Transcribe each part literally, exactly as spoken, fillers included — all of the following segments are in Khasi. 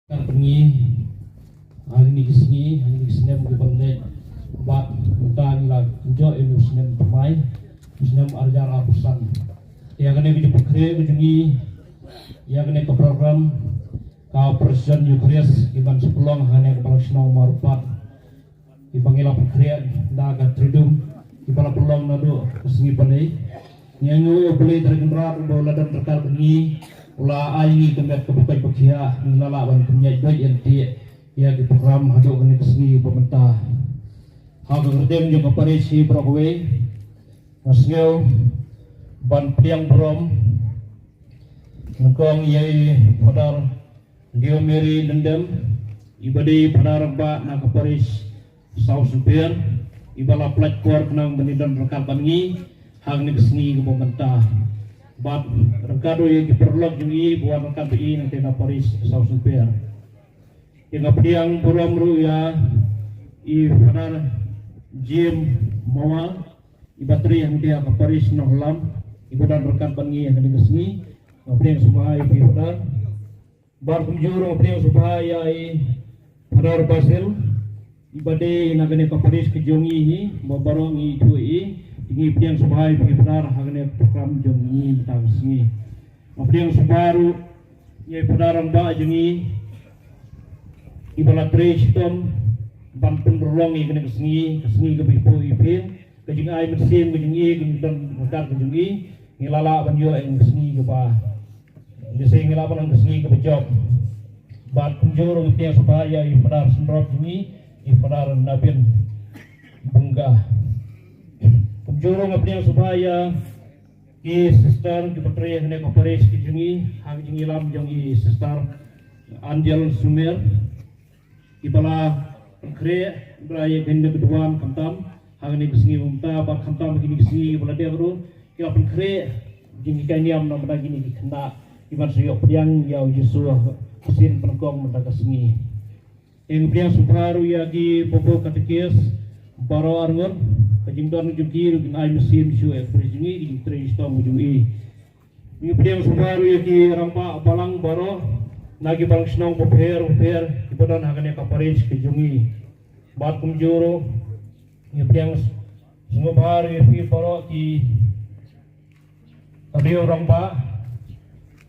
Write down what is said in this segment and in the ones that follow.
Kar ngi, ha kine ki sngi, ha kine ki snem ki ban leit, bad mynta ngi la kynjoh ïa u snem thymmai, u snem ar hajar arphew san. Ïa kane ka jingpynkhreh ka jong ngi ïa kane ka program ka Operation Eucharist, ki ban sa pynlong ha kane ka balang shnong Mawryngkat. Kiba ngi la pynkhreh da ka Triduum, kiba la pynlong naduh ka sngi Palei. Ngi ainguh ïa U Blei Trai Kynrad uba la don ryngkat bad ngi, u la ai ngi ka met kaba koit ba khiah, ngi la lah ban pynïaid doh ïa lynti ïa ki program haduh kane ka sngi ba mynta. Ha ka kyrteng jong ka parish hi baroh kawei, nga sngew ban pdiang burom nyngkong ïa i Phadar Leo Mary Lyngdoh, iba dei Phadar rangbah na ka parish South Supiah, iba la pynlait por khnang ban ïadon ryngkat bad ngi ha kane ka sngi kaba mynta. Bad ryngkat ruh ïa ki paralok jong ngi ba wan ryngkat bad ngi na kane ka parish South Supiah. Ïa nga pdiang burom ruh ïa i Phadar Jim Mawar, iba trei hangtei ha ka parish Nonglam, iba don ryngkat bad ngi ha kane ka sngi. Nga pdiang sngewbha ïa phi Phadar. Bad kumjuh ruh nga pdiang sngewbha ïa i Phadar Basil, iba dei na kane ka parish ka jong ngi hi, ba baroh ngi ithuh ïa i, te ngi pdiang sngewbha ïa phi Phadar ha kane ka program jong ngi mynta ka sngi. Nga pdiang sngewbha ruh ïa i Phadar rangbah jong ngi, iba la trei shitom ban pynurlong ïa kane ka sngi, ka sngi kaba ipoh iphieng, ka jingai mynsiem ka jong i, ka jingdon ryngkat ka jong i, ngi la lah ban ïoh ïa ka sngi kaba, ngi sngew ngi la lah ban ïoh ka sngi kaba jop. Bad kumjuh ruh nga pdiang sngewbha ïa i Phadar syndrop jong ngi, i Phadar Nabin Bungah. Kumjuh ruh nga pdiang sngewbha ïa ki sister kiba trei ha kane ka parish ka jong ngi, ha ka jingïalam jong i Sister Angel Sumer, kiba la pynkhreh, ba la ïa ka jingbha ka duwan khamtam ha kane ka sngi mynta, bad khamtam ha kine ki sngi kiba la dep ruh, ki la pynkhreh jinghikai niam na bynta kine ki khynnah, kiban sa ïoh pdiang ïa u Jisu ha ka sien pynkoh mynta ka sngi. Nga pdiang sngewbha ruh ïa ki paw paw katekis baroh arngut, ka jingdon jong ki ruh kin ai mynsiem shuh ïa ka parish jong ngi, ka jingtrei shitom jong i. Nga pdiang sngewbha ruh ïa ki rangbah balang baroh na ki balang shnong bapher bapher kiba don ha kane ka parish ka jong ngi. Bad kumjuh ruh nga pdiang sngewbha ruh ïa phi baroh ki riew rangbah,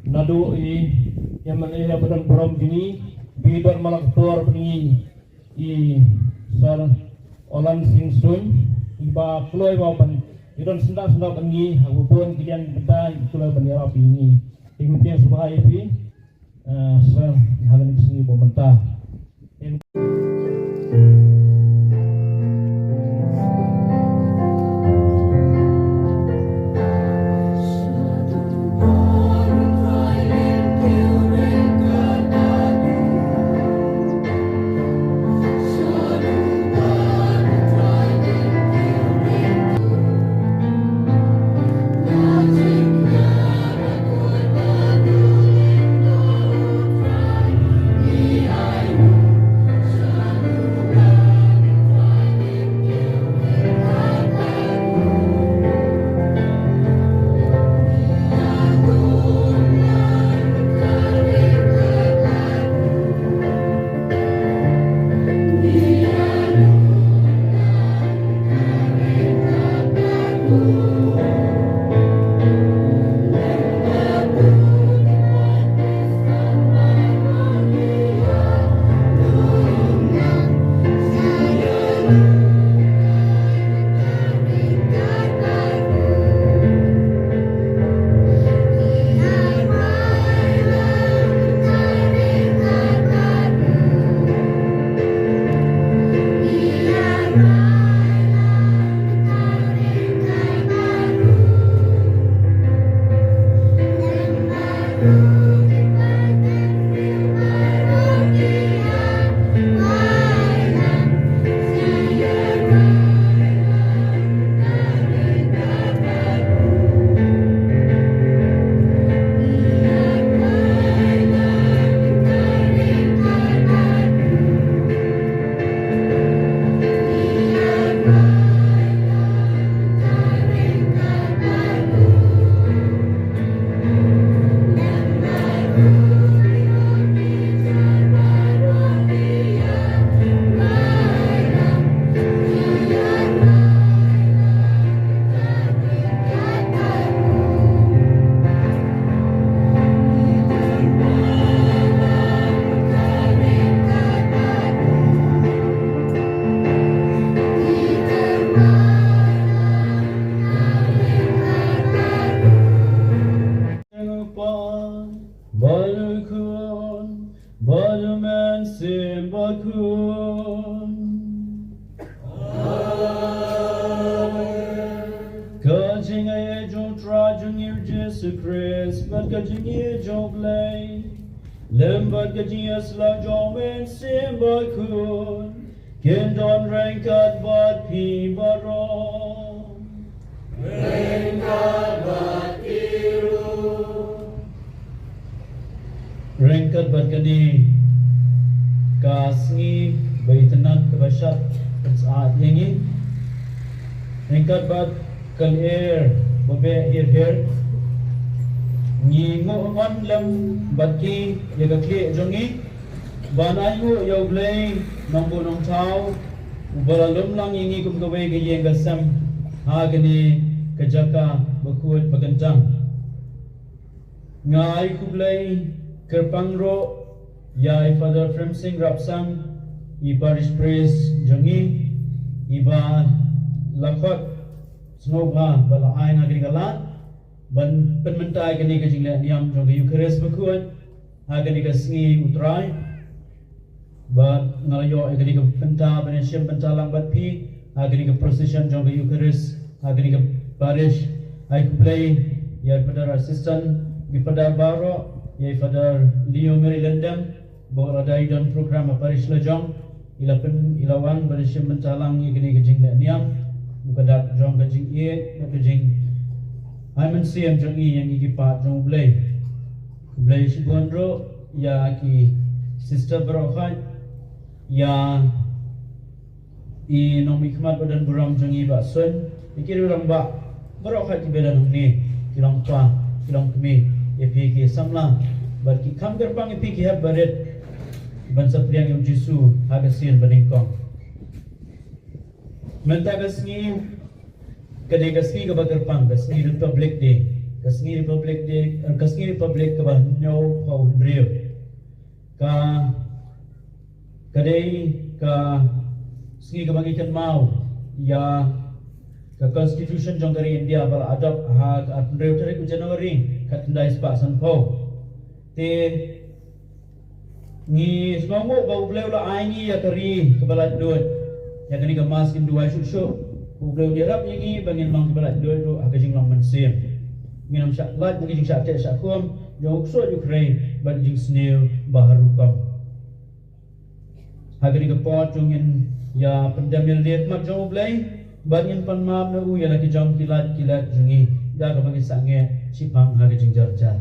naduh i ïa man ïa ba don burom jong ngi, ba i don man la ka por bad ngi, i Sir Olan Sing Suin, iba kloi ba ban ïa don syndah syndah bad ngi ha ka bun ki liang ki bynta, i kloi ban ïarap ïa ngi. Te nga pdiang sngewbha ïa phi, eh, Sir, ha kane ka sngi ba mynta. Bad U Mynsiem Bakhuid. Ka jingaiei jong U Trai jong ngi U Jisu Khrist, bad ka jingïeit jong U Blei, lem bad ka jingïasyllok jong U Mynsiem Bakhuid, kin don ryngkat bad phi baroh. Ryngkat bad phi ruh. Ryngkat bad kane ka sngi ba itynnad kaba shad pynsyaid ïa ngi, ryngkat bad ka lyer ba beh hirhir, ngi nguh ngon lem bad ki ïa ka khlieh jong ngi ban ainguh ïa U Blei Nongbuh Nongthaw, uba la lum lang ïa ngi kum kawei ka ïing ka sem ha kane ka jaka bakhuid bakyntang. Nga ai khublei kyrpang ruh ïa i Father Prem Singh Rapsang, i parish priest jong ngi, iba la khot sngewbha ba la ai nga kane ka lad ban pynmynta ïa kane ka jingleh niam jong ka Eucharist bakhuid ha kane ka sngi U Trai. Bad nga la ïoh ïa kane ka bynta ban ïashim bynta lang bad phi ha kane ka procession jong ka Eucharist ha kane ka parish. Ai khublei ïa i Father Assistant, ki Father baroh, ïa i Father Leo Mary Lyngdoh, ba la dei don program ha parish la jong, i la pyn, i la wan ban ïashim bynta lang ïa kane ka jingleh niam, u ka dak jong ka jingïeit bad ka jingai mynsiem jong ngi ïa ngi ki paid jong U Blei. Khublei shibun ruh ïa ki sister baroh khoit, ïa i nongmihkhmat ba don burom jong ngi Bah Sun, ïa ki riew rangbah baroh khoit kiba don hangne, ki long kpa, ki long kmie, ïa phi ki samla, bad ki kham kyrpang ïa phi ki hep barit ban saphriang ïa U Jisu ha ka sien banyngkong. Mynta ka sngi ka dei ka sngi kaba kyrpang, ka sngi Republic Day, ka sngi Republic Day, eh, ka sngi Republic kaba hynñiewphew hynriew. Ka, ka dei ka sngi kaba ngi kynmaw ïa ka Constitution jong ka ri India ba la adopt ha ka arphew hynriew tarik u January khatkhyndai spah sanphew. Te ngi sngewnguh ba U Blei u la ai ngi ïa ka ri kaba laitluid. Ïa kane ka Mass ngin duwai shuh shuh, U Blei un ïarap ïa ngi ba ngin long kiba laitluid ruh ha ka jinglong mynsiem. Ngin ym shah lait na ka jingshah teh shah khum jong u ksuid u khrei bad ka jingsniew ba har rukom. Ha kane ka por to ngin ïa pyndem ïa lade khmat jong U Blei bad ngin pan map na u ïa la ki jong ki lait ki lait jong ngi, ïa kaba ngi sangeh shiphang ha ka jingjar jar.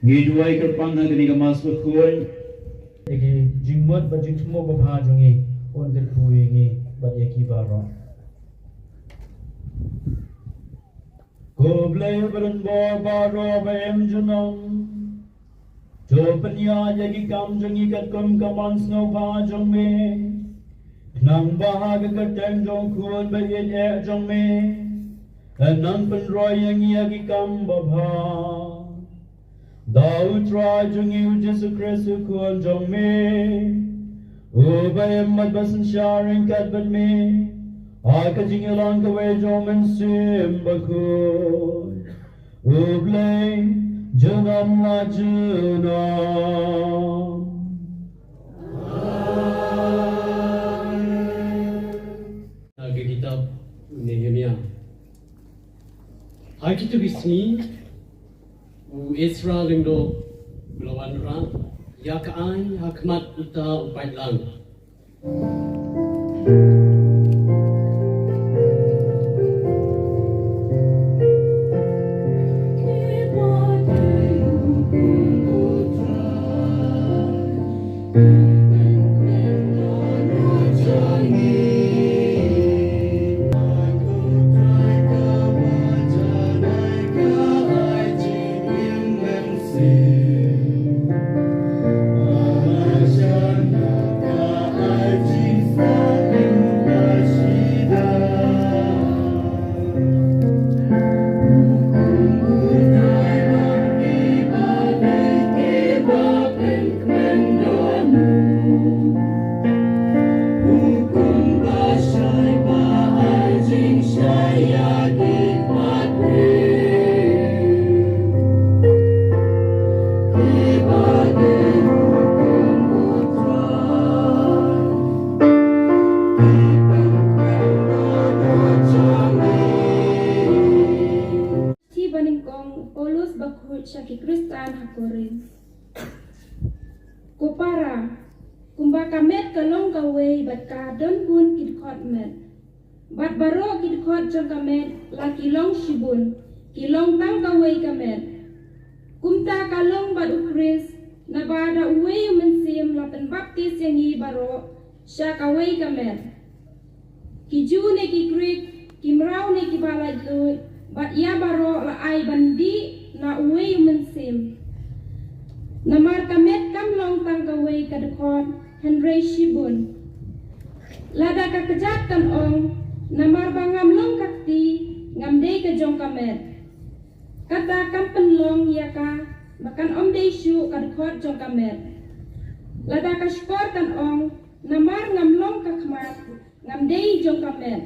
Ngi duwai kyrpang ha kane ka Mass bakhuid. Ïa ki jingmut bad jingthmu babha jong ngi, un kyrkhu ïa ngi bad ïa ki baroh. Ko Blei ba don bor baroh ba im junom, to pynïaid ïa ki kam jong ngi katkum ka mon sngewbha jong me. Khnang ba ha ka kyrteng jong u Khun ba ïeit eh jong me, yn nang pynroi ïa ngi ïa ki kam babha. Da u Trai jong ngi u Jisu Khrist u Khun jong me, uba im bad ba synshar ryngkat bad me ha ka jingïalang kawei jong u Mynsiem Bakhuid, U Blei junom la junom. Ha ka kitab Nehemia. Ha kito ki sngi u Ezra lyngdoh u la wanrah ïa ka aiñ ha khmat uta u paidlang. Shithi banyngkong u Paulus bakhuid sha ki Khristan ha Korinth. Ko para, kumba ka met ka long kawei bad ka don bun ki dkhot met, bad baroh ki dkhot jong ka met la ki long shibun, ki long tang kawei ka met. Kumta ka long bad u Khrist, naba da uwei u Mynsiem la pynbaptis ïa ngi baroh sha kawei ka met. Ki Jiw ne ki Grik, ki mraw ne ki ba laitluid, bad ïa baroh la ai ban dih na uwei u Mynsiem. Namar ka met kam long tang kawei ka dkhot, hynrei shibun. Lada ka kjat kan ong, namar ba ngam long ka kti, ngam dei ka jong ka met, kata kam pynlong ïa ka ba kan ym dei shuh ka dkhot jong ka met. Lada ka shkor kan ong, namar ngam long ka khmat, ngam dei jong ka met,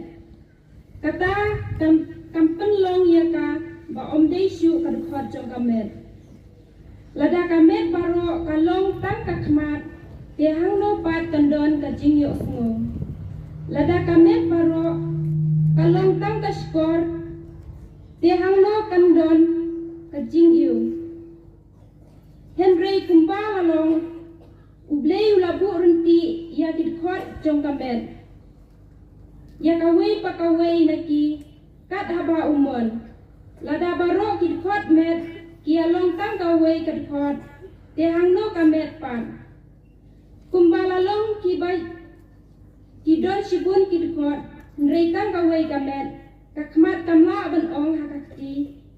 kata kam, kam pynlong ïa ka ba ym dei shuh ka dkhot jong ka met. Lada ka met baroh ka long tang ka khmat, te hangno pat kan don ka jingïohsngew? Lada ka met baroh ka long tang ka shkor, te hangno kan don ka jingïew? Hynrei kumba la long, U Blei u la buh ryntih ïa ki dkhot jong ka met, ïa kawei pa kawei na ki kat haba u mon. Lada baroh ki dkhot met ki ïa long tang kawei ka dkhot, te hangno ka met pat? Kumba la long kiba ki don shibun ki dkhot, hynrei tang kawei ka met, ka khmat kam lah ban ong ha ka kti,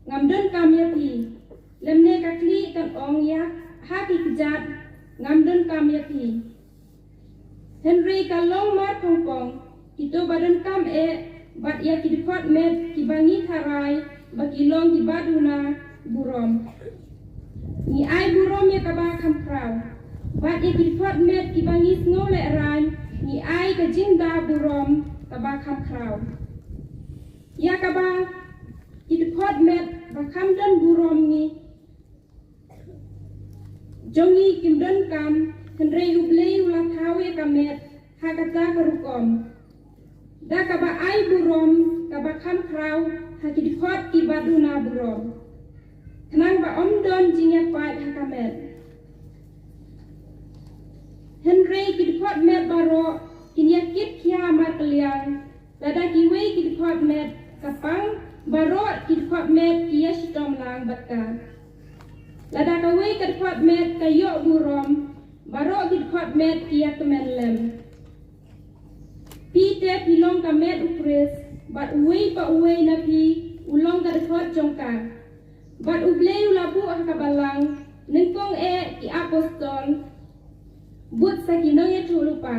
ngam donkam ïa phi. Lymne ka khlieh kan ong ïa ha ki kjat, ngam donkam ïa phi. Hynrei ka long markhongpong, kito ba donkam eh, bad ïa ki dkhot met kiba ngi tharai ba ki long kiba duna burom, ngi ai burom ïa kaba kham khraw. Bad ïa ki dkhot met kiba ngi sngew lehraiñ, ngi ai ka jingda burom kaba kham khraw. Ïa kaba ki dkhot met ba kham don burom ngi jong ngi kim donkam, hynrei U Blei u la thaw ïa ka met ha kata ka rukom, da kaba ai burom kaba kham khraw ha ki dkhot kiba duna burom, khnang ba ym don jingïapait ha ka met. Hynrei ki dkhot met baroh kin ïa kit khia markylliang. Lada kiwei ki dkhot met ka pang, baroh ki dkhot met ki ïa shitom lang bad ka. Lada kawei ka dkhot met ka ïoh burom, baroh ki dkhot met ki ïa kmen lem. Phi te phi long ka met u Khrist, bad uwei pa uwei na phi u long ka dkhot jong ka. Bad U Blei u la buh ha ka balang, nyngkong eh ki apostol, bud sa ki nongïathuhlypa.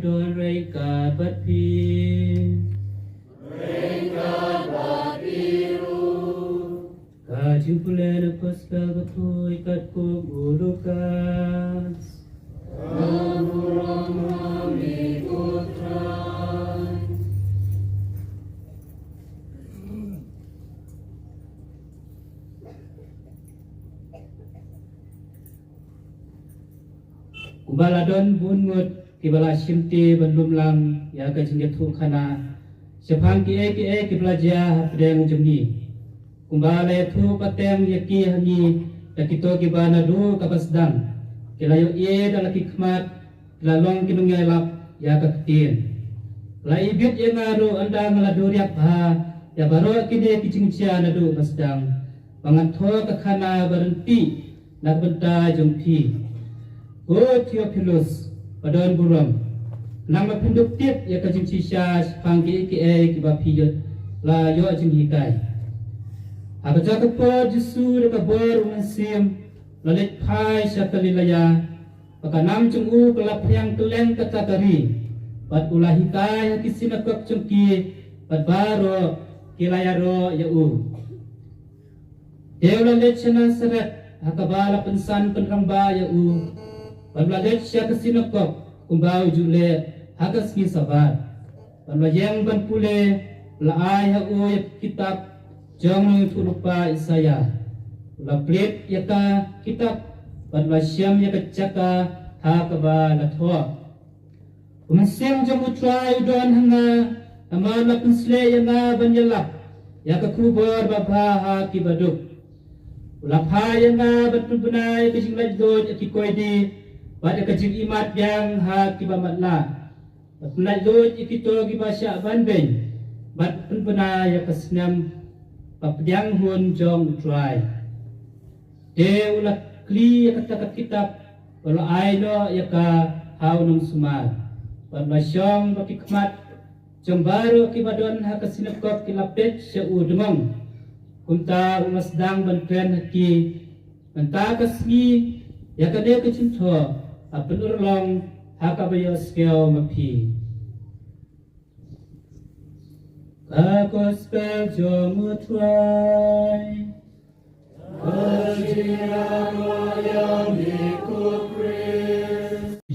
Don rei ka bad phi. Ka jingpule na Gospel katholik katkum u Lukas. Kumba la don bun ngut kiba la shimti ban lum lang ïa ka jingïathuhkhana shaphang kiei kiei kiba la jia hapdeng jong ngi. Kumba la ïathuh pateng ïa ki ha ngi da kito kiba naduh kaba sdang, ki la ïohi da la ki khmat, ki la long ki nongïalap ïa ka ktien. La ibit ïa nga ruh ynda nga la duriap bha ïa baroh kine ki jingjia naduh ba sdang, ba ngan thoh ka khana ba ryntih na ka bynta jong phi. Ko Theophilus ba don burom, nang ba phin dup tip ïa ka jingshisha shaphang kiei kiei kiba phi la ïoh jinghikai. Ha kata ka por Jisu da ka bor u Mynsiem la leit phai sha Galilea, ba ka nam jong u ka la phriang kylleng kata ka ri, bad u la hikai ha ki synagog jong ki, bad baroh ki la ïaroh ïa u. Te u la leit sha Nasaret, ha kaba la pynsan pynrangbah ïa u, bad u la leit sha ka synagog kumba u ju leh ha ka sngi Sabbath. Bad u la ïeng ban pule, u la ai ha u ïa ka kitab jong u nongïathuhlypa Isaïah. U la plie ïa ka kitab bad u la shem ïa ka jaka ha kaba la thoh. U Mynsiem jong U Trai u don ha nga, namar u la pynsleh ïa nga ban ïalap ïa ka khubor babha ha ki baduk. U la phah ïa nga ban pynbna ïa ka jinglaitluid ïa ki koidi, bad ïa ka jingimat biang ha kiba matlah, bad pynlaitluid ïa kito kiba shah ban beiñ, bad pynbna ïa ka snem ba pdiang hun jong U Trai. Te u la kli ïa kata ka kitab, u la ai noh ïa ka ha u nongsumar, bad u la shong ba ki khmat jong baroh kiba don ha ka synagog ki la peit sha u dngong. Kumta u la sdang ban kren ha ki, mynta ka sngi ïa kane ka jingthoh ka pynurlong ha kaba ïohsngew ma phi. Ka Gospel jong U Trai.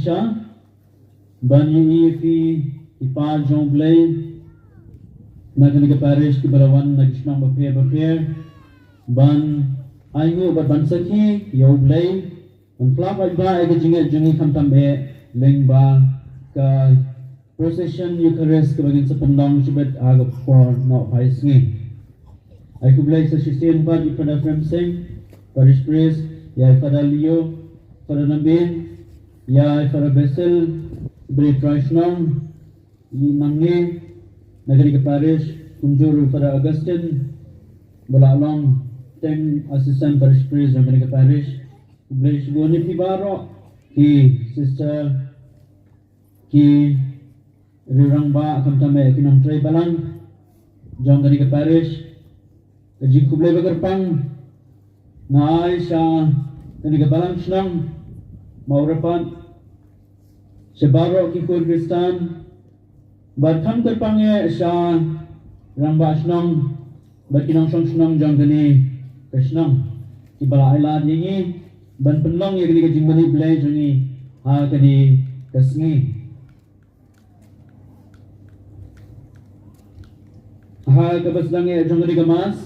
Sha ban ïohi ïa ki paid jong U Blei na kane ka parish kiba la wan na ki shnong bapher bapher, ban ainguh bad ban sakhi ïa U Blei, ban phla paidbah ïa ka jingngeit jong ngi khamtam eh lyngba ka procession Eucharist kaba ngin sa pynlong shibit ha ka por noh phai sngi. Ai khublei sa shisien bad ïa i Father Prem Singh, Parish Priest, ïa i Father Leo, Father Nambin, ïa i Father Basil, i Brigadier Trai Shnong, i nangne na kane ka parish, kumjuh ruh Father Augustine ba la long teng Assistant Parish Priest jong kane ka parish. Khublei shibun ïa phi baroh ki sister, ki rangbah, khamtam eh ki nongtrei balang. jong kane ka parish, ka jingkhublei ba kyrpang nga ai sha kane ka balang shnong Mawrapat, sha baroh ki khun Khristan, bad kham kyrpang eh sha rangbah shnong bad ki nongshong shnong jong kane ka shnong, kiba la ai lad ïa ngi ban pynlong ïa kane ka jingmane Blei jong ngi ha kane ka sngi. Ha kaba sdang eh jong kane ka Mass,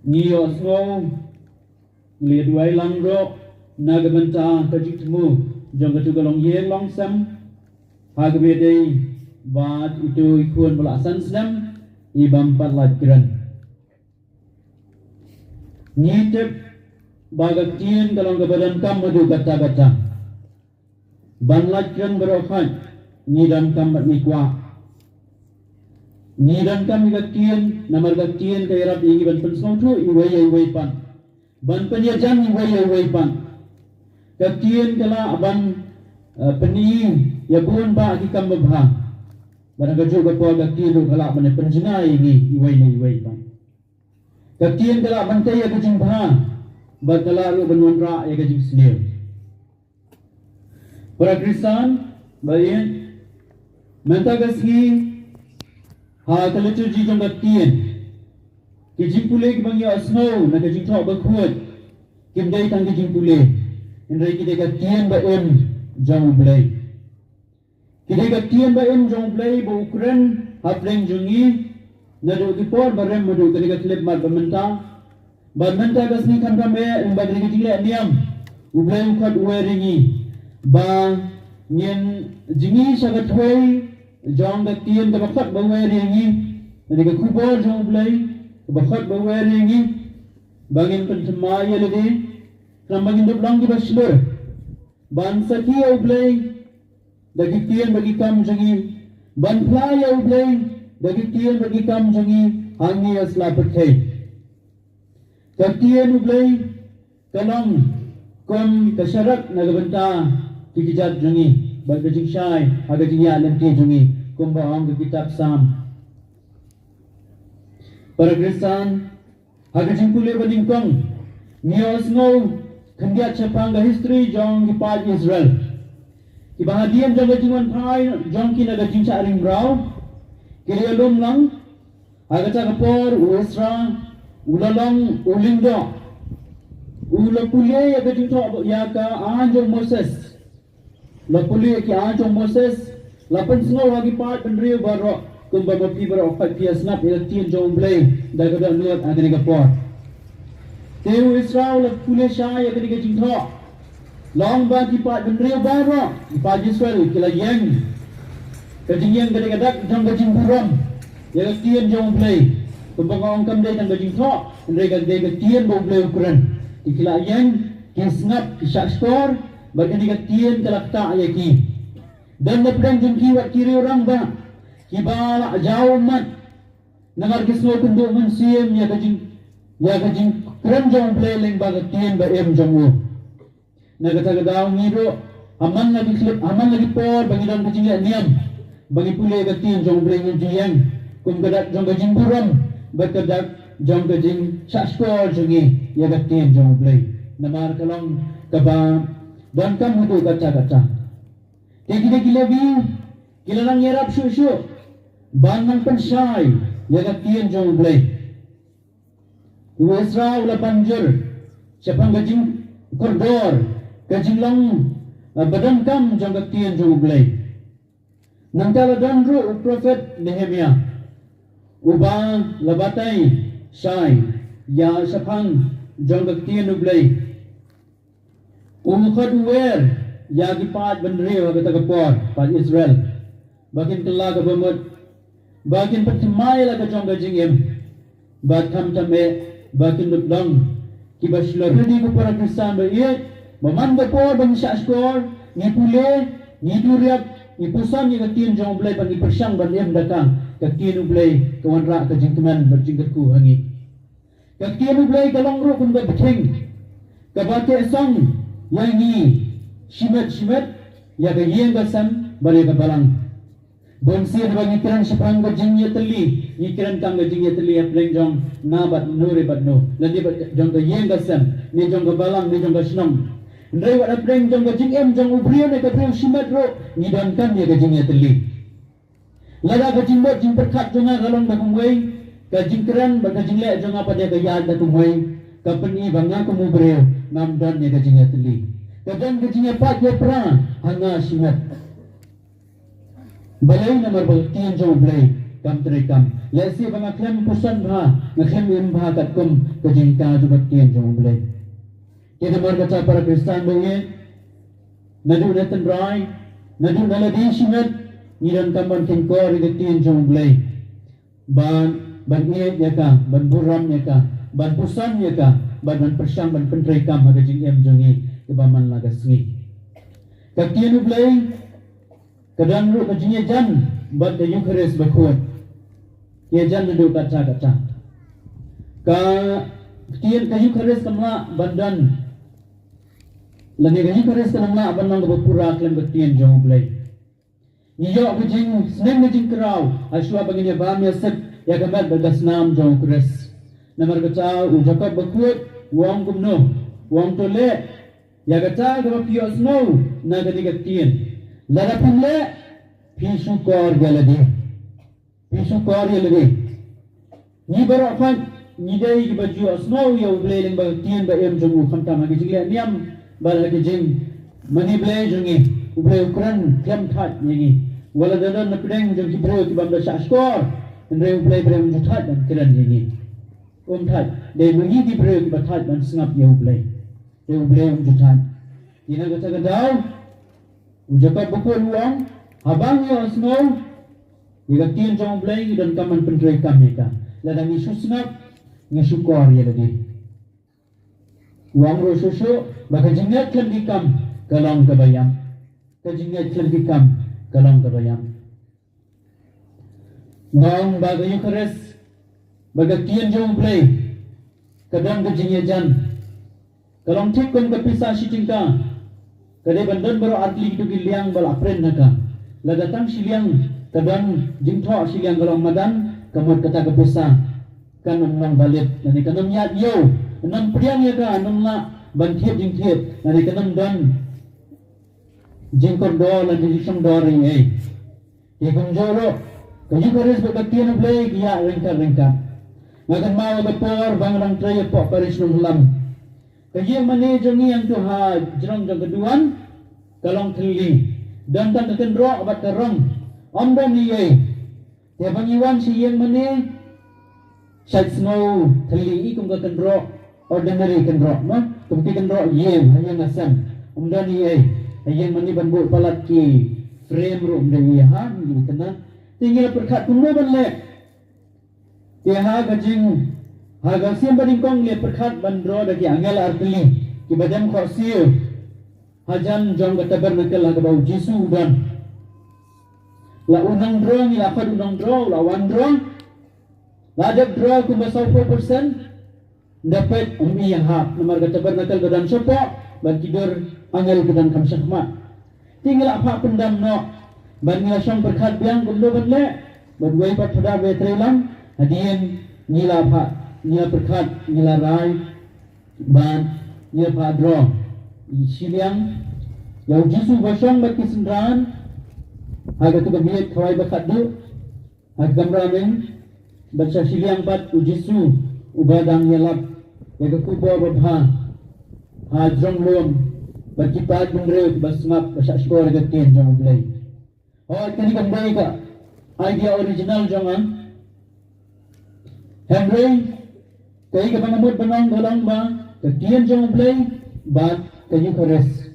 ngi ïohsngew, ngi la duwai lang ruh na ka bynta ka jingthmu jong katu ka longïing longsem ha kaba ïadei bad itu i khun ba la san snem, i bym pat lait kren. Ngi tip ba ka ktien ka long kaba donkam haduh katta katta. Ban lait kren baroh khoit, ngi donkam bad ngi kwah. Ngi donkam ïa ka ktien, namar ka ktien ka ïarap ïa ngi ban pynsngewthuh iwei ïa iwei pat, ban pynïajan iwei ïa iwei pat. Ka ktien ka lah ban, eh, pyni ïa bun bah ki kam babha. Bad ha kajuh ka por ka ktien ruh ka lah ban pynjngai ïa ngi iwei na iwei pat. Ka ktien ka lah ban tei ïa ka jingbha, bad ka lah ruh ban wanrah ïa ka jingsniew. Para Khristan ba ïeit, mynta ka sngi ha ka liturgi jong ka ktien, ki jingpule kiba ngi ïohsngew na ka Jingthoh Bakhuid kim dei tang ki jingpule, hynrei ki dei ka ktien ba im jong U Blei. Ki dei ka ktien ba im jong U Blei ba u kren hapdeng jong ngi naduh ki por barim haduh kane ka khyllipmat ba mynta. Bad mynta ka sngi khamtam eh, lyngba kane ka jingleh niam, U Blei u khot u wer ïa ngi ba ngin jngi sha ka thwei jong ka ktien kaba khot ba wer ïa ngi. Kane ka khubor jong U Blei kaba khot ba wer ïa ngi, ba ngin pynthymmai ïa lade, khnang ba ngin dup long kiba shlur ban sakhi ïa U Blei da ki ktien bad ki kam jong ngi, ban phla ïa U Blei da ki ktien bad ki kam jong ngi ha ngi ïa sla pyrthei. Ka ktien U Blei ka long kum ka sharak na ka bynta ki kjat jong ngi bad ka jingshai ha ka jingïaid lynti jong ngi, kumba ong ka kitab Salm. Para Khristan, ha ka jingpule ba nyngkong, ngi ïohsngew khyndiat shaphang ka history jong ki paid Israel, kiba hadien jong ka jingwanphai jong ki na ka jingshah ri mraw, ki la ïalum lang. Ha kata ka por u Ezra u la long u lyngdoh, u la pule ïa ka jingthoh, ïa ka aiñ jong Moses. La pule ïa ki aiñ jong Moses, la pynsngew ha ki paid bynriew baroh, kumba ma phi baroh pat phi ïa sngap ïa ka ktien jong U Blei da ka dohnud ha kane ka por. Te u Ezra u la pule shai ïa kane ka jingthoh. Long ba ki paid bynriew baroh, ki paid Israel ki la ïeng. Ka jingïeng ka dei ka dak jong ka jingburom ïa ka ktien jong U Blei. Kumba nga ong, kam dei tang ka jingthoh, hynrei ka dei ka ktien ba U Blei u kren. Te ki la ïeng, ki sngap, ki shahshkor, bad kane ka ktien ka la ktah ïa ki. Don na pdeng jong ki wat ki riew rangbah kiba la jaw ummat, namar ki sngewkynduh mynsiem ïa ka jing, ïa ka jingkren jong U Blei lyngba ka ktien ba im jong u. Na kata ka daw ngi ruh, ha man la ki khyllip, ha man la ki por ba ngi don ka jingleh niam ba ngi pule ka ktien jong U Blei, ngin ju ïeng kum ka dak jong ka jingburom bad ka dak jong ka jingshahshkor jong ngi ïa ka ktien jong U Blei. Namar ka long kaba donkam haduh katta katta. Te kine ki Levi ki la nang ïarap shuh shuh ban nang pynshai ïa ka ktien jong U Blei. U Ezra u la ban jur shaphang ka jingkordor ka jinglong, eh, ba donkam jong ka ktien jong U Blei. Nangta la don ruh u prophet Nehemiah, uba la batai shai ïa shaphang jong ka ktien U Blei. U khot u wer ïa ki paid bynriew ha kata ka por, paid Israel, ba kin kylla kaba mut, ba kin pynthymmai la ka jong ka jingim, bad khamtam eh ba kin dup long kiba shlur. Te ko para Khristan ba ïeit, ba man ka por ba ngi shahshkor, ngi pule, ngi duriap, ngi puson ïa ka ktien jong U Blei, ba ngi pyrshang ban im da ka, ka ktien U Blei ka wanrah ka jingkmen bad jingkyrkhu ha ngi. Ka ktien U Blei ka long ruh kum ka bthing kaba teh song ïa ngi shimet shimet, ïa ka ïing ka sem bad ïa ka balang. Bun sien ba ngi kren shaphang ka jingïatylli, ngi kren tang ka jingïatylli hapdeng jong na bad no re bad no, lane bad jong ka ïing ka sem, ne jong ka balang, ne jong ka shnong. Hynrei wat hapdeng jong ka jingim jong u briew ne ka briew shimet ruh, ngi donkam ïa ka jingïatylli. Lada ka jingmut jingpyrkhat jong nga ka long da kumwei, ka jingkren bad ka jingleh jong nga pat ïa ka ïaid da kumwei, ka pyni ba nga kum u briew ngam don ïa ka jingïatylli. Ka don ka jingïapait ïapra ha nga shimet. Balei? Namar ba ka ktien jong U Blei kam treikam. Lehse ba nga khlem puson bha, nga khlem im bha katkum ka jingkha jong ka ktien jong U Blei. Te namar kata para Khristan ba ïeit, naduh na tynrai, naduh na lade shimet, ngi donkam ban kyngkor ïa ka ktien jong U Blei. Ban, ban ïeit ïa ka, ban burom ïa ka, ban puson ïa ka, ban, ban pyrshang ban pyntreikam ha ka jingim jong ngi kaba man la ka sngi. Ka ktien U Blei ka don ruh ka jingïajan bad ka Eukharist bakhuid. Ïajan naduh katta katta. Ka ktien ka Eukharist kam lah ban don, lane ka Eukharist kam lah ban long kaba pura khlem ka ktien jong U Blei. Ngi ïoh ka jingsneng ka jingkraw ha shuwa ba ngin ïa bam ïa sep ïa ka met bad ka snam jong U Khrist. Namar kata u Jakob bakhuid u ong kumno? U ong to leh ïa kata kaba phi ïohsngew na kane ka ktien. Lada phim leh, phi shukor ïa lade. Phi shukor ïa lade. Ngi baroh pat ngi dei kiba ju ïohsngew ïa U Blei lyngba ka ktien ba im jong u, khamtam ha ki jingleh niam bad ha ki jingmane Blei jong ngi. U Blei u kren khlem thait ïa ngi. Wat la da don na pdeng jong ki briew ki bym da shah shkor, hynrei U Blei, Blei um ju thait ban kren ïa ngi. Um thait. Dei ma ngi ki briew kiba thait ban sngap ïa U Blei. Te U Blei um ju thait. Te na kata ka daw u Jakob bakhuid u ong, haba ngi ïohsngew ïa ka ktien jong U Blei, ngi donkam ban pyntreikam ïa ka. Lada ngi shu sngap, ngi shukor ïa lade. U ong ruh shuh shuh ba ka jingngeit khlem ki kam ka long kaba ïap. Ka jingngeit khlem ki kam ka long kaba ïap. Nga ong ba ka Eukharist bad ka ktien jong U Blei ka don ka jingïajan. Ka long thik kum ka pisa shi tyngka. Ka dei ban don baroh artylli kito ki liang ba la print ha ka. Lada tang shiliang ka don jingthoh shiliang ka long madan, ka mut kata ka pisa kan ym long valid, lane kan ym ïaid ïew, kan ym pdiang ïa ka, kan ym lah ban thied jingthied, lane kan ym don jingkordor lane jingshongdor ïa ei. Te kumjuh ruh ka Eukharist bad ka ktien U Blei ki ïaid ryngkat ryngkat. Nga kynmaw ka por ba nga dang trei hapoh Parish Nonghylam. Ka ïing mane jong ngi hangto ha jrong jong ka duwan ka long thylli. Don tang ka kynroh bad ka rong. Ym don ei ei. Te ba ngi wan sha ïing mane, shait sngew thylli, i kum ka kynroh, ordinary kynroh, mo? Kum ki kynroh ïing, ha ïing ha sem. Ym don ei ei. Ha ïing mane ban buh palat ki frame ruh ym don ei ei, ha, ngi kynnoh. Te ngi la pyrkhat kumno ban leh. Te ha ka jing, ha ka sien ba nyngkong ngi la pyrkhat ban draw da ki angel artylli kiba dem khohsiew hajan jong ka tabernacle ha kaba U Jisu u don. La u nongdro, ngi la khot u nongdro, la wan dro. La dep dro kumba sawphew percent. Ynda peit ym i ïahap namar ka tabernacle ka don shapoh bad ki dur angel ki don kham shakhmat. Te ngi la phah pyndam noh bad ngi la shong pyrkhat biang kumno ban leh bad wei pat phadar ba ïatreilang. Hadien ngi la phah, ngi la pyrkhat, ngi la rai bad ngi la phah dro shiliang ïa U Jisu ba shong bad ki synran ha katu ka miet khawai ba khatduh. Ha ka kamra mynnin bad sha shiliang pat U Jisu uba dang ïalap ïa ka khubor babha ha jrong lum bad ki paid bynriew kiba sngap ba shah shkor ïa ka ktien jong U Blei. Hooid, kane kam dei ka idea original jong nga. Hynrei kaei kaba nga mut ban ong ka long ba ka ktien jong U Blei bad ka Eukharist,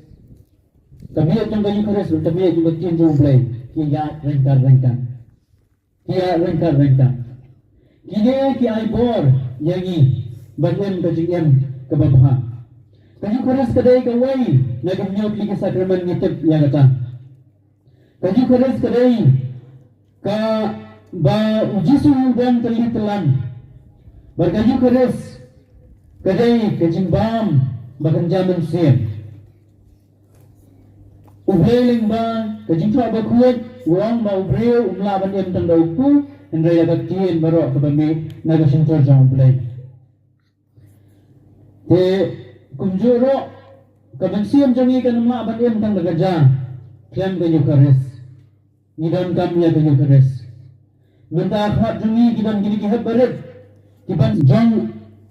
ka miet jong ka Eukharist bad ka miet jong ka ktien jong U Blei ki ïaid ryngkat ryngkat. Ki ïaid ryngkat ryngkat. Kine ki ai bor ïa ngi ban im ka jingim kaba bha. Ka Eukharist ka dei kawei na ki hynñiew tylli ki sakramen ngi tip ïa kata. Ka Eukharist ka dei kaba U Jisu u don tylli tyllan. Bad ka Eukharist ka dei ka jingbam ba kynja mynsiem. U Blei lyngba ka jingthoh bakhuid U ong ba u briew um lah ban im tang da u kpu, hynrei da ka ktien baroh kaba mih na ka shyntur jong U Blei. Te kumjuh ruh, ka mynsiem jong ngi kan ym lah ban im tang da ka ja khlem ka Eukharist. Ngi donkam ïa ka Eukharist. Mynta ha khmat jong ngi ki don kine ki hep barit kiban jong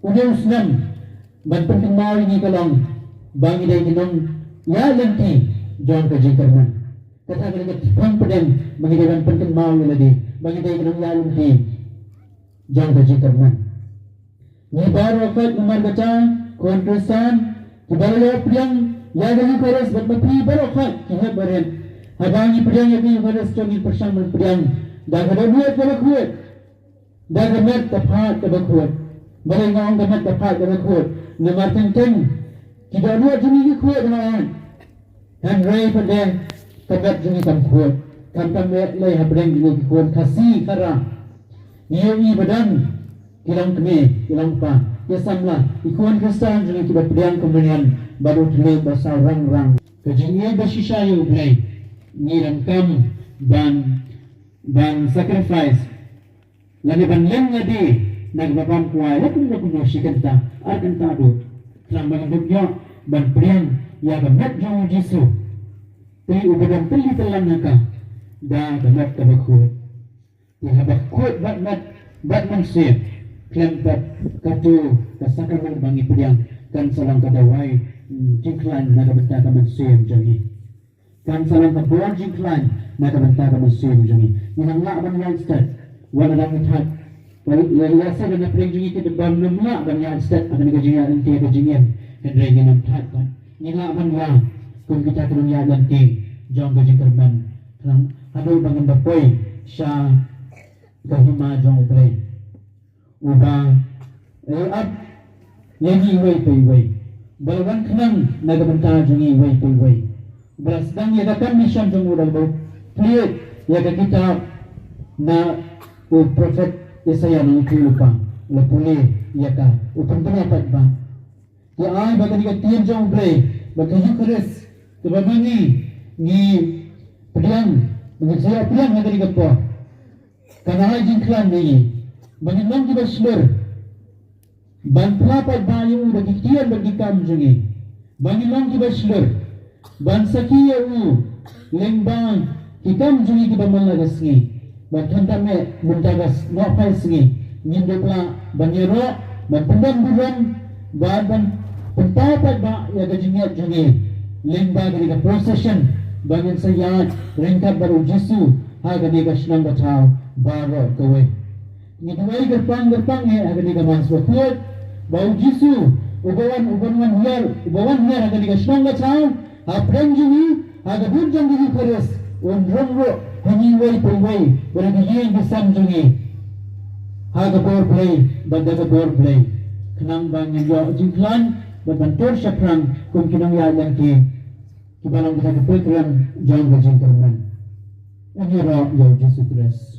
une u snem ban pynkynmaw ïa ngi ka long ba ngi dei ki nongïaid lynti jong ka jingkyrmen. Kata ka dei ka thong pdeng ba ngi dei ban pynkynmaw ïa lade ba ngi dei ki nongïaid lynti jong ka jingkyrmen. Ngi baroh khoit namar kata, khun Khristan kiba la ïoh pdiang ïa ka Eukharist bad ma phi baroh khoit ki hep barit, haba ngi pdiang ïa ka Eukharist to ngin pyrshang ban pdiang da ka dohnud kaba khuid, da ka met ka phad kaba khuid. Balei nga ong ka met ka phad kaba khuid? Namar teng teng ki dohnud jong ngi ki khuid hooid, hynrei pat de ka met jong ngi kam khuid. Khamtam eh lei hapdeng jong ngi ki khun Khasi Khara. Ngi ïohi ba don ki longkmie, ki longpa, ki samla, ki khun Khristan jong ngi kiba pdiang komunion bad u thylliej ba saw rang rang. Ka jingïeit ba shisha ïa U Blei ngi donkam ban, ban sacrifice lane ban leng lade na kaba bam kwai la kumno kumno, shi kynta ar kynta duh, khnang ba ngin ïoh ban pdiang ïa ka met jong U Jisu, te uba don tylli tyllan ha ka da ka met kaba khuid. Te haba khuid bad met bad mynsiem, khlem pat kato ka sakramen ba ngi pdiang kan sa long ka dawai, mm, jingkhlaiñ na ka bynta ka mynsiem jong ngi. Kan sa long ka bor jingkhlaiñ na ka bynta ka mynsiem jong ngi. Ngi nang lah ban ïaid stet wat la dang thait. Wat la, lehse ka na pdeng jong ngi ki dei ban nym lah ban ïaid stet ha kane ka jingïaid lynti ka jingim. Hynrei ngin ym thait pat. Ngi lah ban ïaid kum kita ki nongïaid lynti jong ka jingkyrmen. Khnang haduh ba ngin da poi sha ka hima jong U Blei, uba, eh, ap ïa ngi iwei pa iwei, ba la wan khnang na ka bynta jong ngi iwei pa iwei, ba la sdang ïa ka kam mission jong u da kaba plie ïa ka kitab na u prophet Isaiah, na u lypa la pule ïa ka, u pynpaw pat ba Ïa ai ba kane ka ktien jong U Blei, ba ka Eukharist, kaba ma ngi ngi pdiang, ba ngi sa ïa pdiang ha kane ka por, kan ai jingkhlaiñ ïa ngi, ba ngin long kiba shlur ban phla paidbah ïa u da ki ktien bad ki kam jong ngi, ba ngin long kiba shlur ban sakhi ïa u lyngba ki kam jong ngi kiba man la ka sngi. Bad khamtam eh mynta ka s-, nohphai sngi ngin dup lah ban ïaroh, ban pyndon burom bad ban pynpaw paidbah ïa ka jingngeit jong ngi lyngba kane ka procession ba ngin sa ïaid ryngkat bad U Jisu ha kane ka shnong ka thaw baroh kawei. Ngi duwai kyrpang kyrpang eh ha kane ka Mass bakhuid ba U Jisu uba wan, uban wan hiar, uba wan hiar ha kane ka shnong ka thaw, hapdeng jong ngi, ha ka bun jong ka Eukharist, un rung ruh ha ngi iwei pa iwei, bad ha ki ïing ki sem jong ngi, ha ka bor Blei bad da ka bor Blei, khnang ba ngin ïoh jingkhlaiñ bad ban tur shaphrang kum ki nongïaid lynti kiba long kita ki pilgrim jong ka jingkyrmen. Ngi ïaroh ïa U Jisu Khrist.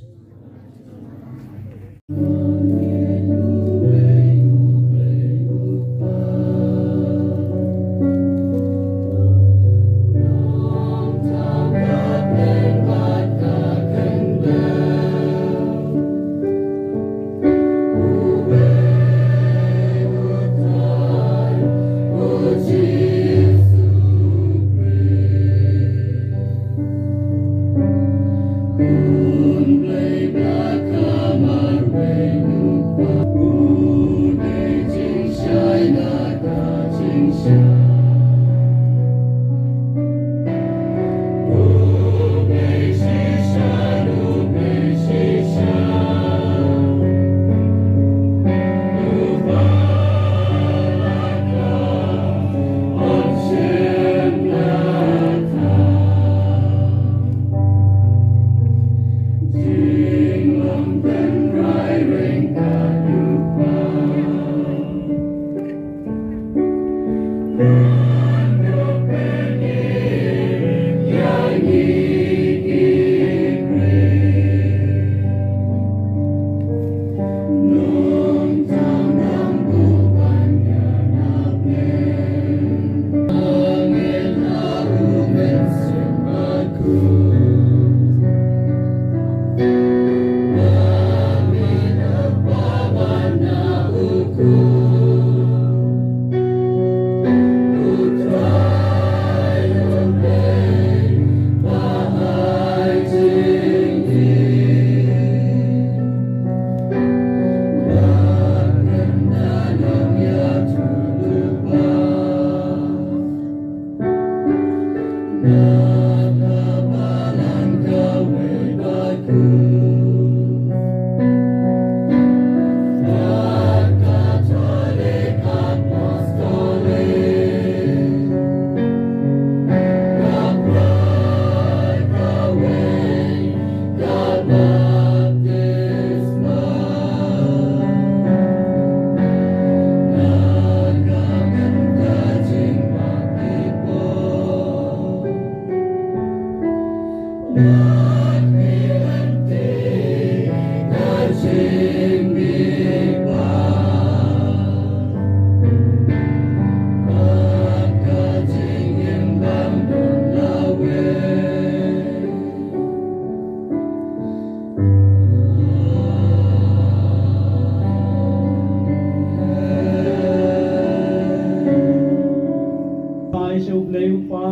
Ai sha U Blei U Kpa,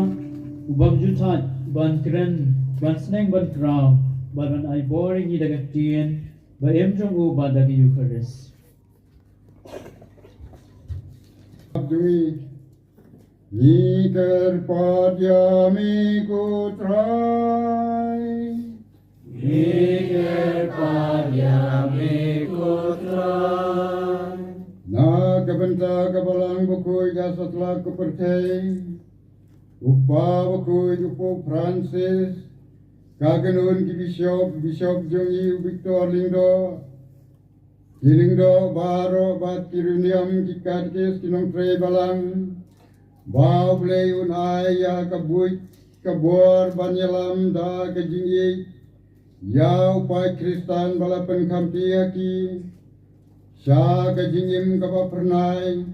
U bym ju thait ban kren, ban sneng, ban khraw, bad ban ai bor ïa ngi da ka ktien ba im jong u bad da ka Eukharist. Ngi kyrpad ïa me ko Trai. Ngi kyrpad ïa me ko Trai. Na ka bynta ka Balang Bakhuid ha satlak ka pyrthei, U Kpa Bakhuid U Pope Francis, ka kynhun ki bishop, bishop jong ngi U Victor Lyngdoh, ki lyngdoh baroh bad ki riewniam, ki katekis, ki nongtrei balang, ba U Blei un ai ïa ka buit ka bor ban ïalam da ka jingïeit ïa u paid Khristan ba la pynkham ïa ki sha ka jingim kaba phyrnai.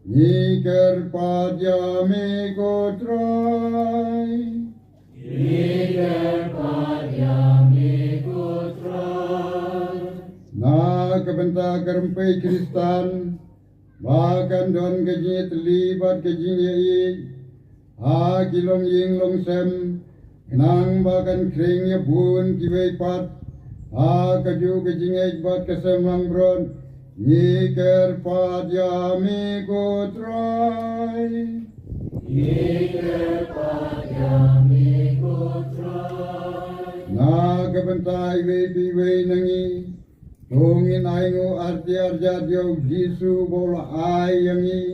Ngi kyrpad ïa me ko Trai. Ngi kyrpad ïa me ko Trai. Na ka bynta ka rympei Khristan, ba kan don ka jingïatylli bad ka jingïaieit ha ki longïing longsem, khnang ba kan khring ïa bun kiwei pat ha kajuh ka jingngeit bad ka sem langbrot. Ngi kyrpad ïa me ko Trai. Ngi kyrpad ïa me ko Trai. Na ka bynta iwei pa iwei na ngi, to ngin ainguh arti arjat ïa U Jisu ba u la ai ïa ngi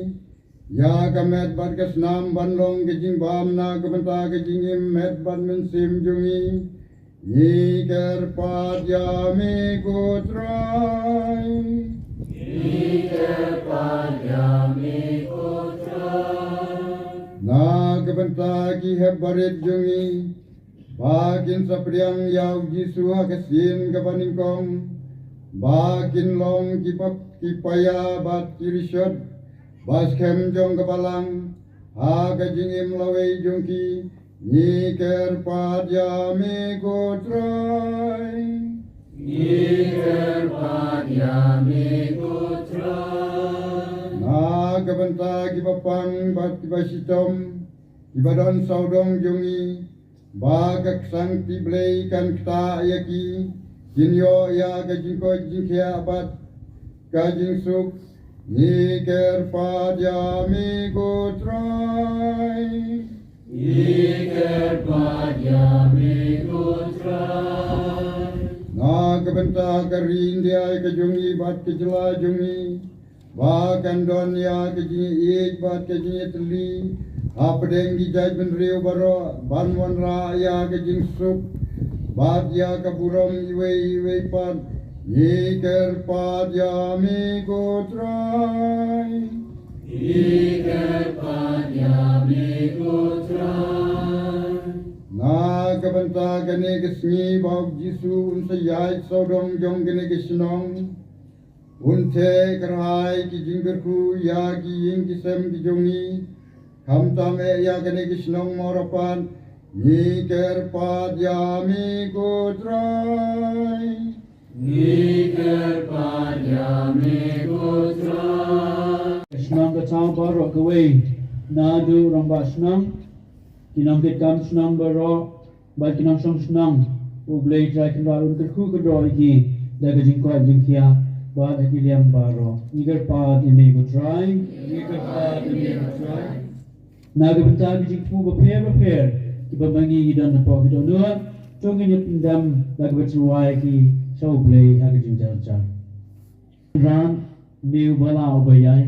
ïa ka met bad ka snam ban long ka jingbam na ka bynta ka jingim met bad mynsiem jong ngi. Ngi kyrpad ïa me ko Trai. Ngi kyrpad ïa me ko Trai. Na ka bynta ki hep barit jong ngi, ba kin sa pdiang ïa U Jisu ha ka sien kaba nyngkong, ba kin long ki pap, ki paia bad ki rishot ba skhem jong ka Balang ha ka jingim lawei jong ki. Ngi kyrpad ïa me ko Trai. Ngi kyrpad ïa me ko Trai. Na ka bynta kiba pang bad kiba shitom, kiba don sawdong jong ngi, ba ka ksangkti Blei kan ktah ïa ki, kin ïoh ïa ka jingkoit jingkhiah bad ka jingsuk. Ngi kyrpad ïa me ko Trai. Ngi kyrpad ïa me ko Trai. Na ka bynta ka ri India ka jong ngi bad ka jylla jong ngi, ba kan don ïa ka jingïeit bad ka jingïatylli hapdeng ki jaitbynriew baroh, ban wanrah ïa ka jingsuk bad ïa ka burom iwei iwei pat. Ngi kyrpad ïa me ko Trai. Ngi kyrpad ïa me ko Trai. Na ka bynta kane ka sngi ba U Jisu un sa ïaid sawdong jong kane ka shnong, un theh kyrhai ki jingkyrkhu ïa ki ïing ki sem ki jong ngi, khamtam eh ïa kane ka shnong Mawrapat. Ngi kyrpad ïa me ko Trai. Ngi kyrpad ïa me ko Trai. Ka shnong ka thaw baroh kawei, naduh rangbah shnong, ki nongkitkam shnong baroh, bad ki nongshong shnong. U Blei Trai Kynrad un kyrkhu kyrdoh ïa ki da ka jingkoit jingkhiah bad ha ki liang baroh. Ngi kyrpad ïa me ko Trai. Ngi kyrpad ïa me ko Trai. Na ka bynta ki jingthmu bapher bapher kiba ma ngi ngi don hapoh ki dohnud, to ngin ïa pyndem da kaba tyrwa ïa ki sha U Blei ha ka jingjar jar. Kynrad, me uba lah uba ïai,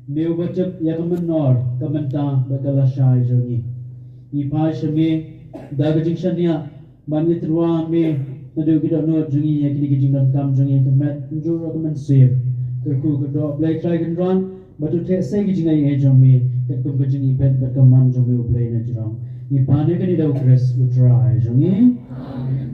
me uba tip ïa ka mynnor, ka mynta bad ka lashai jong ngi. Ngi phai sha me da ka jingshaniah, ban ngi tyrwa me naduh ki dohnud jong ngi ïa kine ki jingdonkam jong ngi, ka met, ka jur, ka mynsiem. Kyrkhu kyrdoh Blei Trai Kynrad, bad to theh sei ki jingaiei jong me katkum ka jingibit bad ka mon jong me U Blei na jrong. Ngi pan ïa kane da U Khrist U Trai jong ngi. Amen.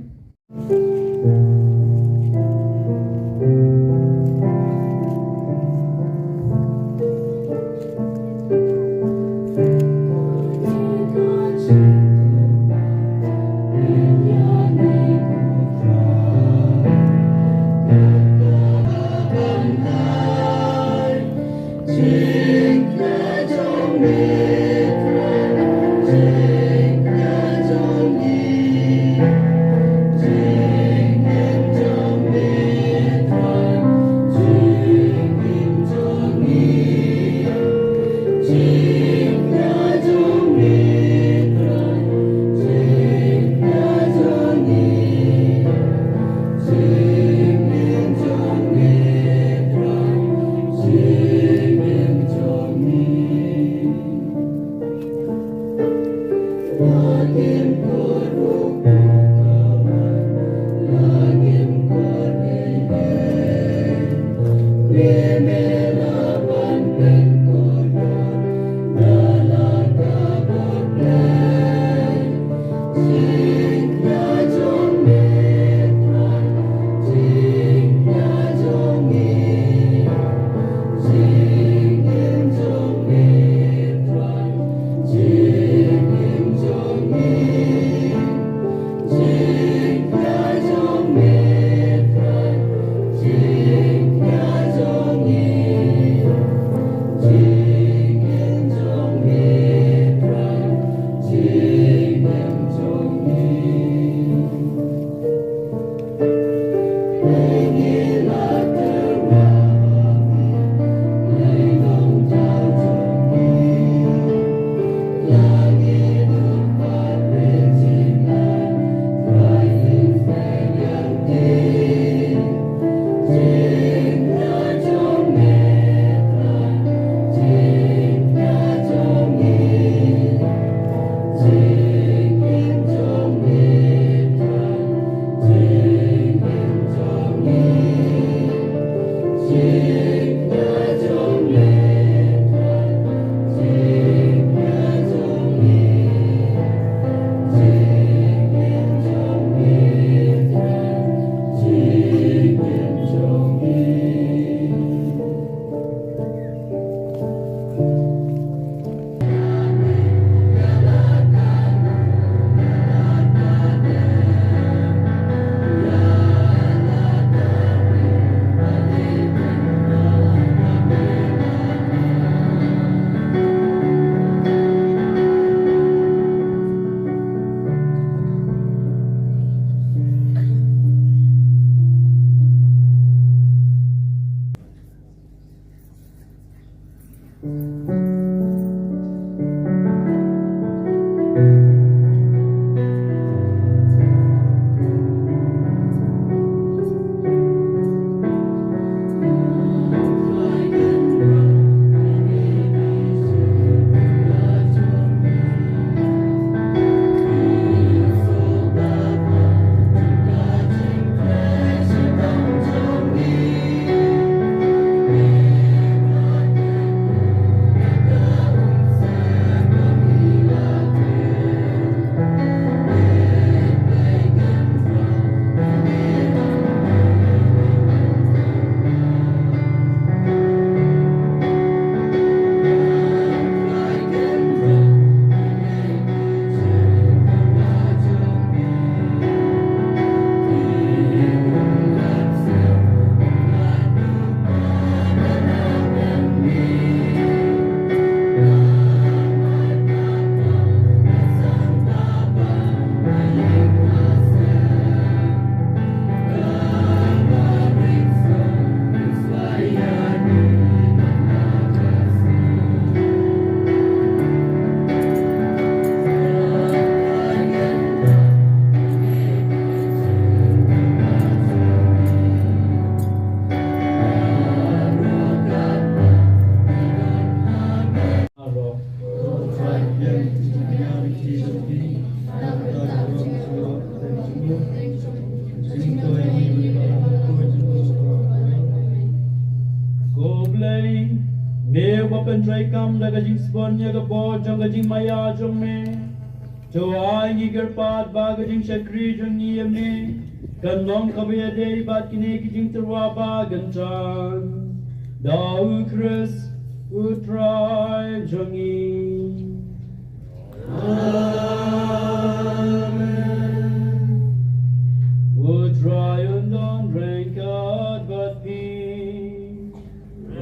treikam da ka jingsbun ïa ka bor jong ka jingmaïa jong me. To ai ngi kyrpad ba ka jingshakri jong ngi ïa me kan long kaba ïadei bad kine ki jingtyrwa ba kyntang. Da U Khrist U Trai jong ngi. Amen. U Trai un don ryngkat bad phi.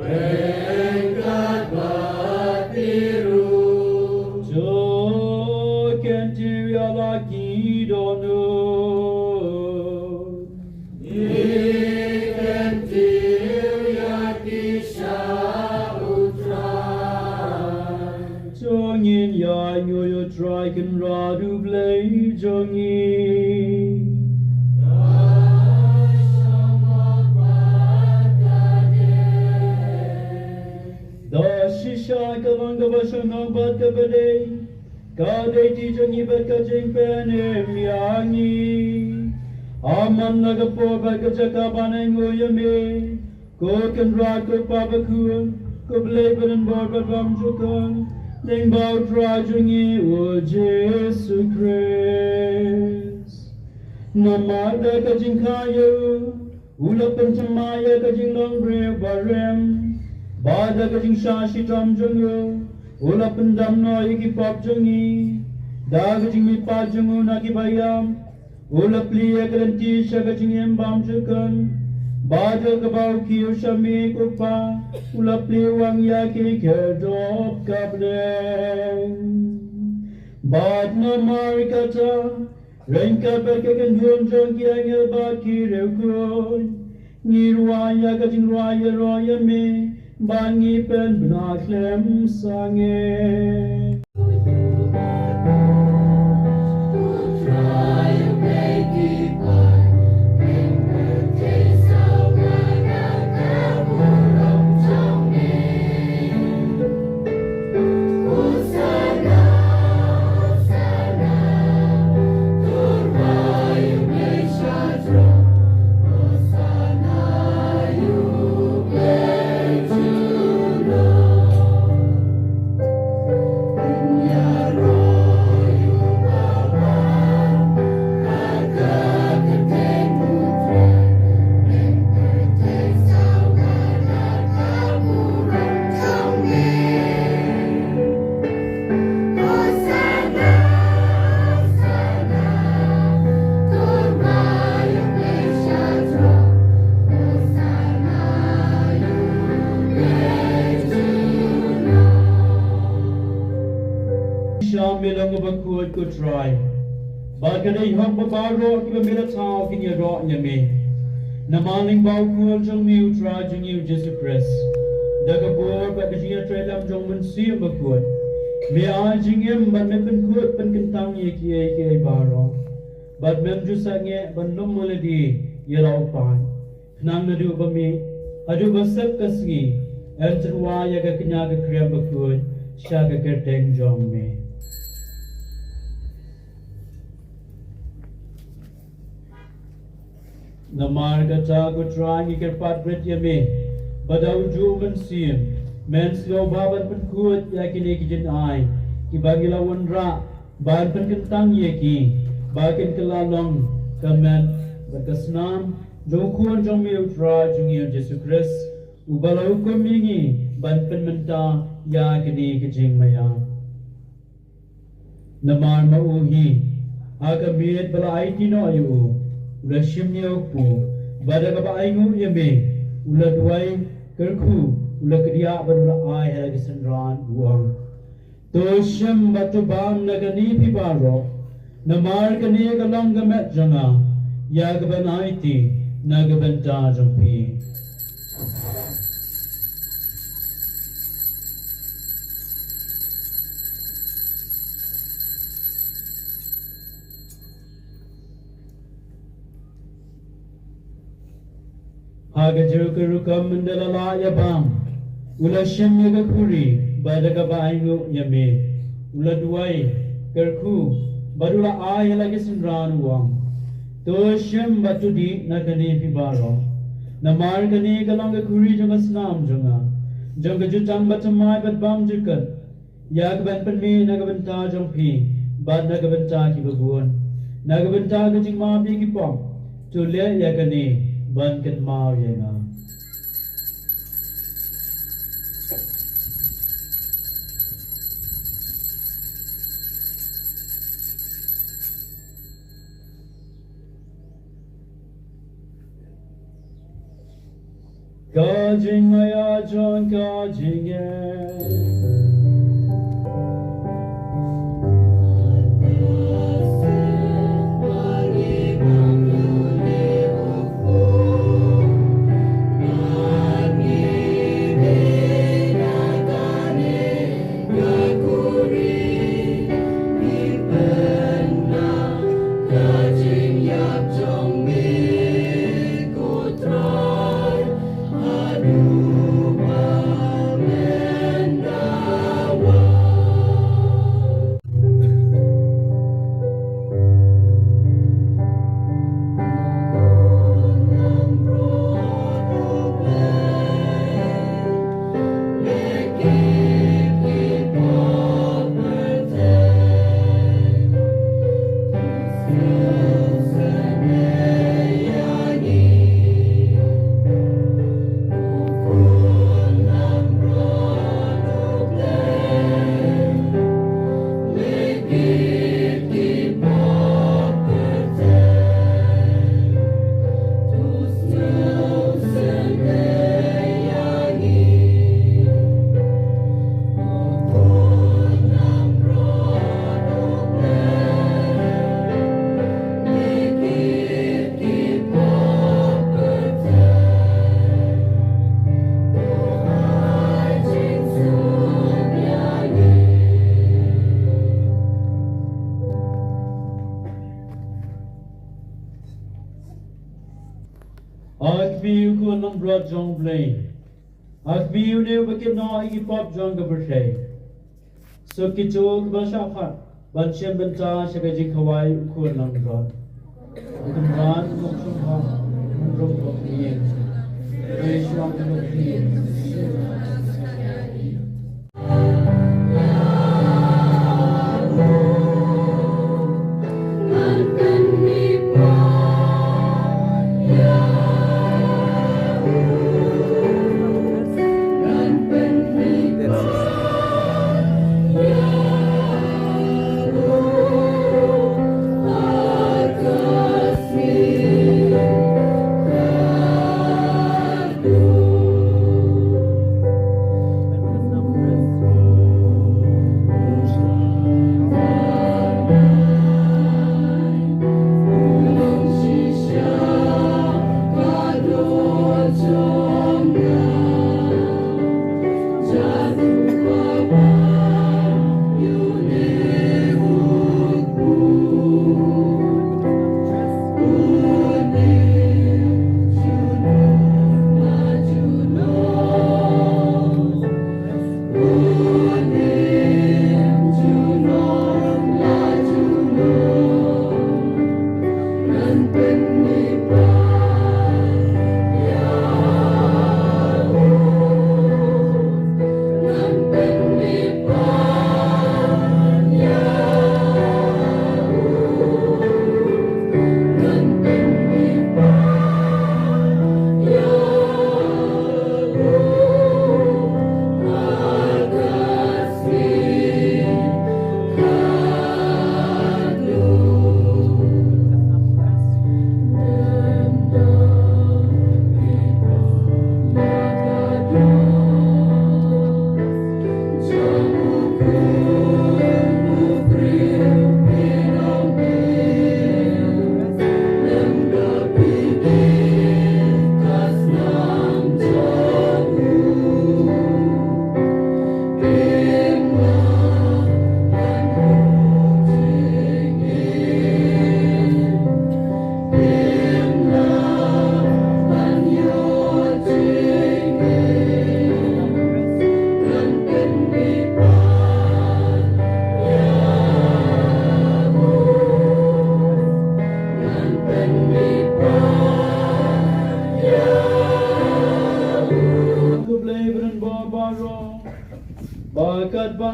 Ryngkat bad phi ruh. To kyntiew ïa la ki dohnud. Ngi kyntiew ïa ki sha U Trai. To ngin ïainguh ïa U Trai Kynrad U Blei jong ngi. Ka shong bad ka dei. Da shisha ka long kaba shong bad kaba dei. Ka dei ti jong ngi bad ka jingpynim ïa ngi. Amon la ka por bad ka jaka ban ainguh ïa me, ko Kynrad, ko Kpa bakhuid, ko Blei badonbor bad bymjukut, lyngba U Trai jong ngi U Jisu Khrist. Namar da ka jingkha ïa u, u la pynthymmai ïa ka jinglong briew barim. Bad da ka jingshah shitom jong u, u la pyndam noh ïa ki pop jong ngi. Da ka jingmihpat jong u na ki baïap, u la plie ïa ka lynti sha ka jingim bymjukut. Bad da kaba u kiew sha me ko Kpa, u la plie wang ïa ki khyrdop ka bneng. Bad namar kata, ryngkat bad ka kynhun jong ki angel bad ki riewkhuid, ngi rwai ïa ka jingrwai ïaroh ïa me, ba ngi pynbna khlem sangeh. Shisha me long uba khuid ko Trai. Bad ka dei hok ba baroh kiba me la thaw kin ïaroh ïa me. Namar lyngba u Khun jong me U Trai jong ngi U Jisu Khrist, da ka bor bad ka jingïatreilang jong U Mynsiem Bakhuid, me ai jingim bad me pynkhuid pynkyntang ïa kiei kiei baroh. Bad mem ju sangeh ban lum lade ïa la u paid. Khnang naduh ba mih haduh ba sep ka sngi, yn tyrwa ïa ka kñia ka krem bakhuid sha ka kyrteng jong me. Namar kata ko Trai ngi kyrpad bret ïa me, ba da ujuh U Mynsiem, men sngewbha ban pynkhuid ïa kine ki jingai kiba ngi la wanrah, ban pynkyntang ïa ki ba kin kylla long ka met bad ka snam jong u Khun jong me U Trai jong ngi U Jisu Khrist, uba la hukum ïa ngi ban pynmynta ïa kine ki jingmaïa. Namar ma u hi, ha ka miet ba la aiti noh ïa u, u la shim ïa u kpu, bad da kaba ainguh ïa me, u la duwai, kyrkhu, u la kdiah bad u la ai ha la ki synran, u ong: To shim bad to bam na kane phi baroh, namar kane ka long ka met jong nga, ïa kaban aiti na ka bynta jong phi. Ha kajuh ka rukom mynta la lah ïa bam, u la shim ïa ka khuri, bad da kaba ainguh ïa me, u la duwai, kyrkhu, bad u la ai ha la ki synran, u ong: To shim bad to dih na kane phi baroh, namar kane ka long ka khuri jong ka snam jong nga, jong ka jutang bathymmai bad bymjukut, ïa ka ban pynmih na ka bynta jong phi bad na ka bynta kiba bun, na ka bynta ka jingmap ïa ki pop. To leh ïa kane ban kynmaw ïa nga. Ka jingmaïa jong ka jingeh. Ha kmie u khun langbrot jong U Blei. Ha kmie une uba kynnoh ïa ki pop jong ka pyrthei. Suk kito kiba shah phah ban shim bynta sha ka jingkhawai u khun langbrot. U Kynrad u Nongshong Bha un ruh ba pynïeng. Dei shuwa ba pynïeng.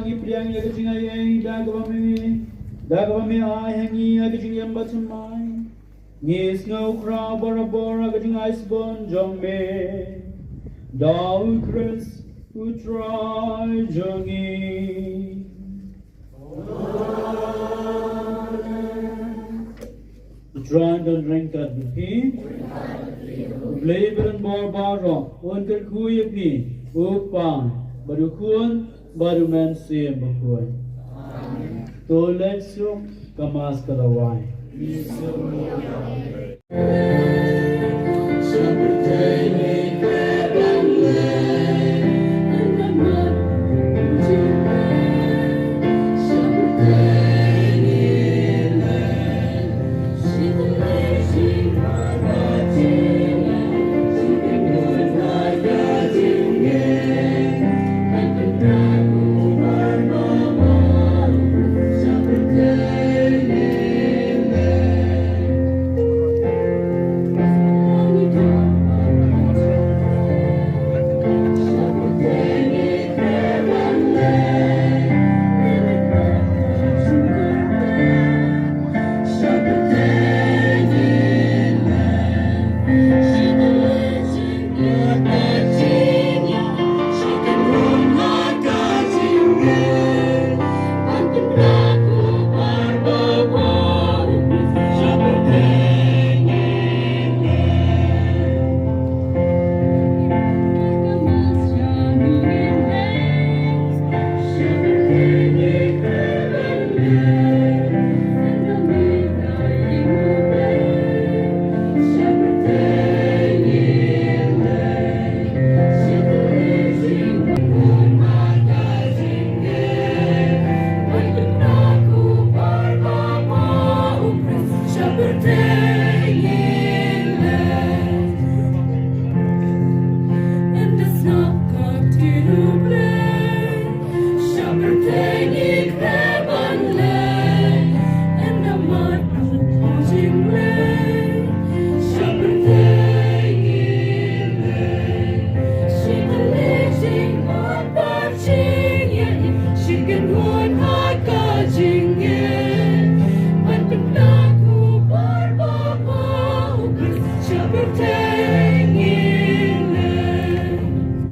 Ngi pdiang ïa ka jingaiei da kaba me, da kaba me ai ha ngi ïa ka jingim bathymmai. Ngi sngew khraw barabor ha ka jingaisbun jong me, da u Khrist u Trai jong ngi. U Trai un don ryngkat bad phi. U Blei ba donbor baroh un kyrkhu ïa phi, u Kpa bad u Khun bad u Mynsiem Bakhuid. To leit suk, ka Mass ka la wai.